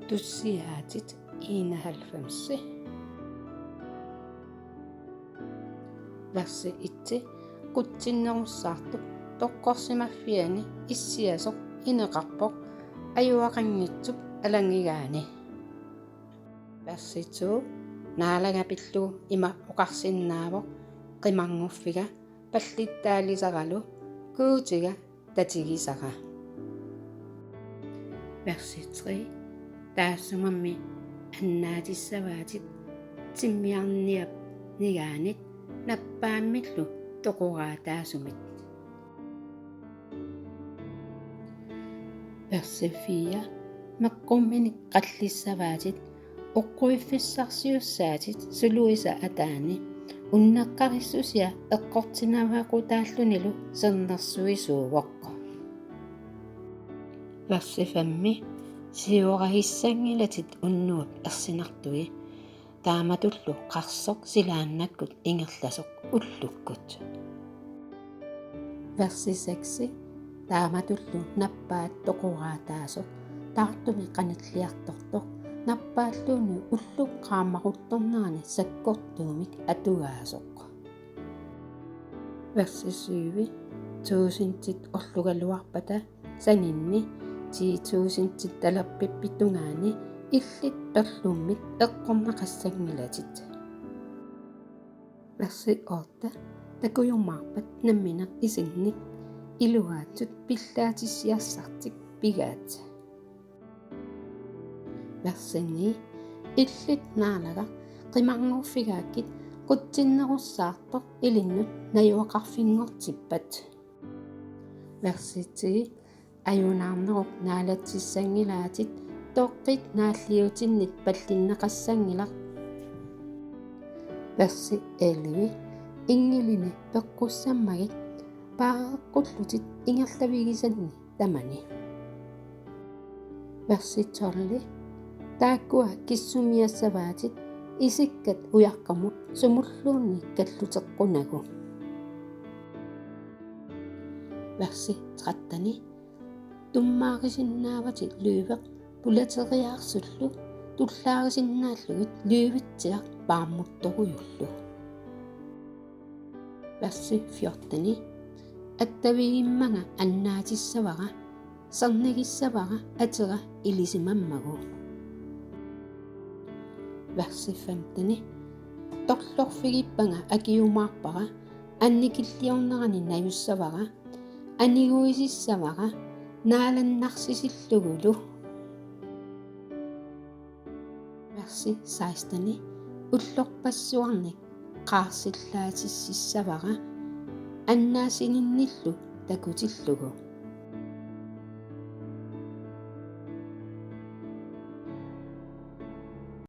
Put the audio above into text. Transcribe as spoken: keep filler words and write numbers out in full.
Tussiaatit enoghalvfems. Versi et. Qutsinnerussaartup toqqorsimaffiani issiasoq ineqarpoq ajuaqanngitsup alangigaani. Versi to. Naalagaq pillugu ima oqarsinnaavoq: Qimarnguffiga pallittaalisaralu Guutiga tatigisara. Versi tre. Taassumami annaatissavaatit timmiarniap nigaanit nappaammillu toqoraataasumit. Versi fire. Meqqumminik qallissavaatit oqquiffissarsiussaatit suluisa ataani unneqqarissusia eqqortinnaveeqqutaallunilu sernersuisuuvoq. Versi fem. Sioragissanngilatit unnuap ersinartui, taamatullu qarsoq silaannakkut ingerlasoq ullukkut. Versi seks. Taamatullu nappaat toqoraataasoq taartumik qanilliartortoq, nappaalluunniit ullup qaammaruttornerani sakkortuumik atugaasoq. Versi syv. Tuusintit orlugaluarpata saninni ti tuusintit talerpippit tungaani illit perlummit eqqorneqassanngilatit. Versi otte. Takujumaarpat nammineq isinnik iluaatsut pillaatissiassartik pigaat. Versi ni. Illit naalagaq qimarnguffigaakkit qutsinnerussaartoq ilinnut najugaqarfinngortippat. Versi ti. Ajunaarnerup naalatsissanngilaatit toqqit naalliutinnit pallinneqassanngilaq. Versi elleve. Inngilini peqqussammagit paareqqullutit ingerlavigisanni tamani. Versi tolv. Taakkua kissumiassavaatit isikkat ujaqqamut sumulluunniit kalluteqqunagu. Versi tretten. Tummaarisinnaavatit løveq pulateriaarsullu tullaarisinnaallugit løvetsiaq paarmuttorujullu. Versi fjorten. Attavigimmanga annaatissavara, sernagissavara atera ilisimammagu. Versi femten. Torlorfigippanga akiumaarpara, annikilliornerani najussavara, aniguisissavara naalannarsisillugulu. Versi seksten. Ullorpassuarnik qaarsillaatississavara annaasininnillu takutillugu.